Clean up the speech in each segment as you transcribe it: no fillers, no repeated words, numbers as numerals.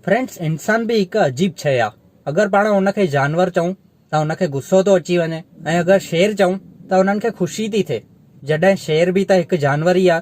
Friends انسان به هڪ عجيب شيء آ. اگر پاڻ ان کي جانور چئون ته ان کي غصو ٿو اچي وڃي ۽ اگر شير چئون ته انهن کي خوشي ٿي ٿئي. جڏهن شير به ته هڪ جانور ئي آ.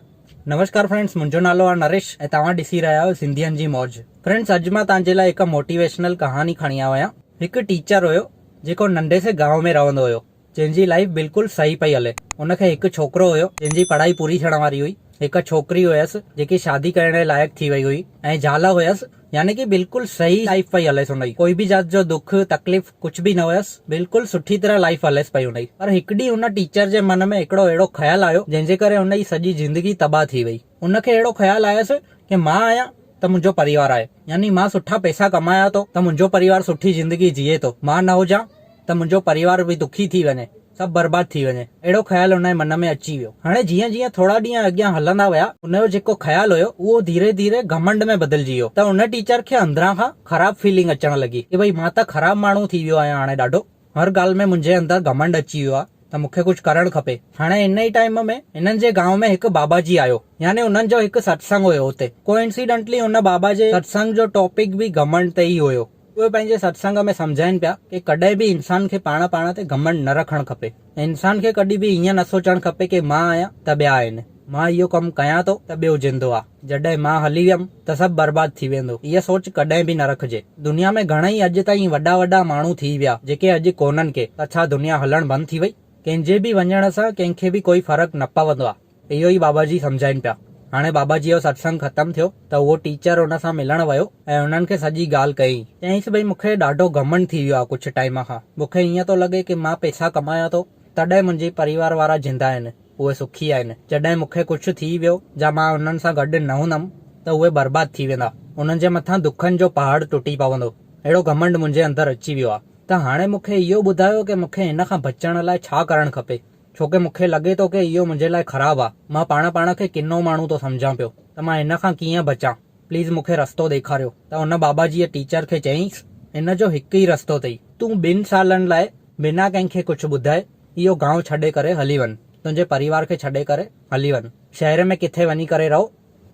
نمشڪار فرينڊس منهنجو نالو آ نريش ۽ توهان ڏسي رهيا آهيو سنڌين جي موج. فرينڊس اڄ مان توهان جي لاء هڪ موٽيويشنل ڪهاڻي کڻي آيو آهيان. هڪ ٽيچر هيو جيڪو ننڍي سي گانو ۾ رهندو هيو. جنهن جي لائيف بلڪل صحيح پئي هلي. ان کي هڪ ڇوڪرو هيو جنهن جي پڙهائي پوري ٿيڻ واري هئي. هڪ ڇوڪري هيس جيڪي شادي ڪرڻ جي لائق ٿي وئي هئي ۽ زال هيس يعني ڪي بلڪل صحيح لائيف پئي هليس ان جي. ڪوئي به ذات جو دک تڪليف ڪجهه به نه هيس. بلڪل سٺي طرح لائيف هليس پئي ان جي. پر هڪ ڏينهن ان ٽيچر جي من ۾ هڪڙو اهڙو خيال آيو جنهن جي ڪري ان جي سڄي زندگي تباهه ٿي وئي. ان کي اهڙو خيال آيس ڪي مان آهيان ته منهنجو پريوار آهي. يعني مان سٺا پئسا ڪمايان ٿو ته منهنجو پريوار سٺي زندگي جيئي ٿو. مان نه هجان ته منهنجو پريوار به دکي ٿي وڃي، سڀ برباد ٿي وڃي. اهڙو خيال هن جي من ۾ اچي ويو. هاڻي جيئن جيئن ٿورا ڏينهن اڳيان هلندا ويا، هن جو جيڪو خيال هيو، اهو ڌيري ڌيري گهمنڊ ۾ بدلجي ويو ته ان ٽيچر کي اندران کان خراب فيلنگ اچڻ لڳي ڪي ڀئي مان ته خراب ماڻهو ٿي ويو آهيان هاڻي ڏاڍو هر ڳالهه ۾ منهنجي اندر گهمنڊ اچي ويو آهي ته مون کي ڪجهه ڪرڻ کپي. هاڻي ان ئي ٽائيم ۾ هنن جي گانو ۾ هڪ بابا جي آيو يعني انهن جو هڪ ستسنگ هيو اتي. ڪوئنسيڊنٽلي ان بابا جي ستسنگ جو ٽاپڪ به گهمنڊ تي ئي هيو. اهي پنهنجي ستسنگ ۾ سمجهائين پيا ڪي ڪڏهن به انسان کي پاڻ پاڻ تي گهمنڊ نه رکڻ کپي. انسان کي ڪڏهن به ائين نه سوچڻ کپي ڪي مان آهيان ته ٻيا آهن. مان اهو ڪم ڪيان ٿو ته ٻيو جندو آ. جڏهن مان هلي ويم ته سڀ برباد ٿي ويندو. اها سوچ ڪڏهن به نه رکجي. دنيا ۾ گهڻئي اڄ تائين وڏا وڏا ماڻهو ٿي ويا جيڪي اڄ ڪونهن ڪي ته ڇا دنيا هلڻ بند ٿي وئي؟ ڪنهن جي به وڃڻ سان ڪنهن کي به ڪوئي فرق نه پوندو آ. اهو ئي بابا جي سمجهائين پيا. هاڻي بابا جيء جو ستسنگ ختم ٿيو ته اهو ٽيچر ان سان ملڻ ويو ۽ انهن کي سڄي ڳالهه ڪيائين. چيائينس ڀئي مون کي ڏاڍو گهمنڊ ٿي ويو آهي ڪجهه ٽائيم کان. مون کي ائين ٿو لڳي ڪي مان پئسا ڪمايان ٿو تڏهن منهنجي پريوار وارا زنده آهن، اهي سکي آهن. جڏهن مون کي ڪجهه ٿي ويو جا مان انهن سان گڏ نه هوندم ته اهي برباد ٿي ويندا. انهن جي مٿان دکن جو پهاڙ ٽٽي پوندو. اهڙو گهمنڊ منهنجي اندر اچي ويو آهي. ته هاڻي مون کي اهو ٻڌايو ڪي مون کي هن کان بچڻ لاء ڇا ڪرڻ کپي؟ ڇو ڪي مون کي لڳي ٿو ڪي اهو منهنجي لاء خراب آ. مان پاڻ پاڻ کي ڪنو ماڻهو ٿو سمجهان پيو ته مان هن کان ڪيئن بچان. پليز مون کي رستو ڏيکاريو. ته ان بابا جيء ٽيچر کي چيائينس، هن جو هڪ ئي رستو اٿئي. تون ٻن سالن لاء بنا ڪنهن کي ڪجهه ٻڌائي اهو گانء ڇڏي ڪري هلي وڃ. تنهنجي پريوار کي ڇڏي ڪري هلي وڃ. شهر ۾ ڪٿي وڃي ڪري رهو.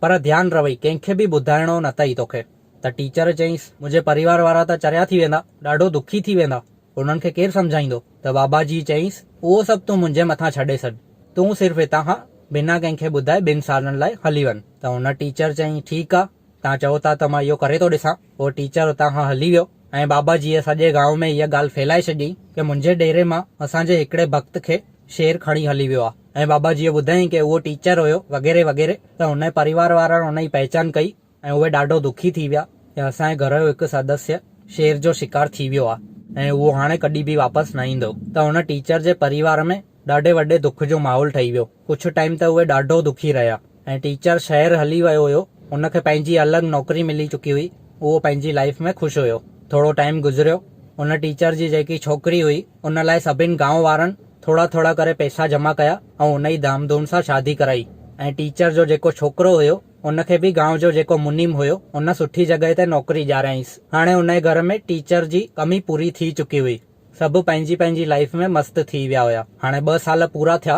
پر ڌيان رهئي ڪنهن کي به ٻڌائڻو نه اٿئي توکي. ته ٽيچر چيائينس، منهنجي پريوار وارا ته چريا ٿي ويندا. ڏاڍو دکي ٿي ويندا. انهن کي ڪير سمجهائيندو؟ ته بابا جي چيائينس، اهو سڀ تون منهنجي مٿان ڇڏي ڇڏ. تون صرف هتان کان بنا ڪنهن کي ٻڌائي ٻن سالن لاء هلي وڃ. ته ان ٽيچر چيائين، ٺيڪ آ، توهان چئو ٿا ته مان اهو ڪري ٿو ڏسان. اهو ٽيچر اتان کان هلي ويو ۽ بابا جيء سڄي گانء ۾ اها ڳالهه ڦهلائي ڇڏيائين ڪه منهنجي ڊيري مان اسان جي هڪڙي ڀڳت کي شير کڻي هلي ويو آ ۽ بابا جيء ٻڌايائين ڪه اهو ٽيچر هيو وغيره وغيره ته ان جي پريوار وارن ان جي پهچان ڪئي ۽ اهي ڏاڍو دکي ٿي ويا ته اسان جي گهر جو هڪ سدسيه شير جو شڪار ٿي ويو آهي ۽ اهو هاڻي ڪڏهن به واپس نه ايندو ته ان ٽيچر جي پريوار ۾ ڏاڍي وڏي دک جو ماحول ٺهي ويو. ڪجهه ٽائيم ته اهي ڏاڍو دکي رهيا ۽ ٽيچر شهر هلي ويو هيو ان کي پنهنجي الڳ نوڪري ملي چڪي هئي اهو پنهنجي لائيف ۾ خوش هيو. ٿورو ٽائيم گذريو ان ٽيچر جي جيڪي ڇوڪري هئي ان لاء سڀن گانء وارن ٿورا ٿورا ڪري پئسا جمع ڪيا ۽ ان ئي ڌام ڌوم سان شادي ڪرائي ۽ ٽيچر جو جيڪو ڇوڪرو هيو ان کي به گانء جو جيڪو منيم هيو، ان سٺي جڳهه تي نوڪري ڏياريائينس. هاڻي ان جي گهر ۾ ٽيچر جي ڪمي پوري ٿي چڪي هئي. سڀ پنهنجي پنهنجي لائيف ۾ مست ٿي ويا هيا. هاڻي ٻه سال پورا ٿيا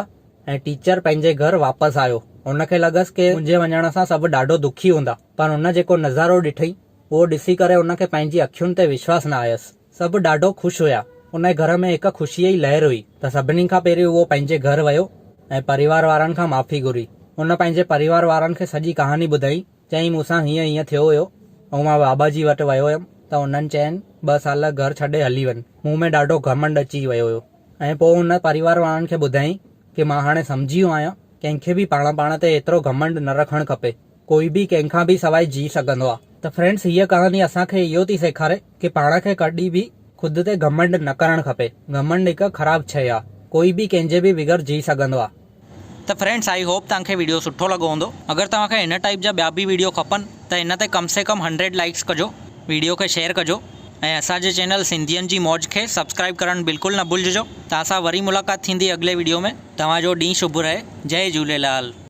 ۽ ٽيچر پنهنجي گهر واپس آيو. ان کي لڳس ڪي منهنجي وڃڻ سان سڀ ڏاڍو دکي هوندا، پر ان جيڪو نظارو ڏٺئي، اهو ڏسي ڪري ان کي پنهنجي اکين تي وشواس نه آيس. سڀ ڏاڍو خوش هيا. ان جي گهر ۾ هڪ خوشيء جي لهر هئي ته سڀني کان پهرين اهو پنهنجي گهر ويو ۽ پريوار وارن کان معافي گهري. هن پنهنجي پريوار وارن کي سڄي ڪهاڻي ٻڌائي. چيائين مون سان هيئن هيئن ٿيو هيو ۽ مان بابا جي وٽ ويو هيم ته انهن چين ٻه سال گهر ڇڏي هلي وڃ. مون ۾ ڏاڍو گهمنڊ اچي ويو هيو ۽ پوء هن پريوار وارن کي ٻڌائين ڪي مان هاڻي سمجهي ويو آهيان ڪنهن کي به پاڻ پاڻ تي ايترو گهمنڊ نه رکڻ کپي. ڪوئي به ڪنهن کان به سواء جي سگهندو آ. ته فرينڊس هيء ڪهاڻي اسان کي اهو ٿي سيکاري ڪي پاڻ کي ڪڏهن به خود تي گهمنڊ نه ڪرڻ کپي. گهمنڊ هڪ خراب شيء آ. ڪوئي به ڪنهن جي به بغير جي سگهندو آ. ته فرينڊس I hope توهان کي ويڊيو سٺو لڳو هوندو اگر توهان کي هن ٽائيپ جا ٻيا به ويڊيو کپن ته هن تي ڪم سي ڪم هنڊريڊ لائيڪس ڪجو ويڊيو کي شيئر ڪجو ۽ اسان جي چينل سنڌين جي موج کي سبسڪرائيب ڪرڻ بلڪل نه ڀلججو توهان سان وري ملاقات ٿيندي اڳلي ويڊيو ۾ توهان جو ڏينهن شڀ رهي جئي جهوليلال.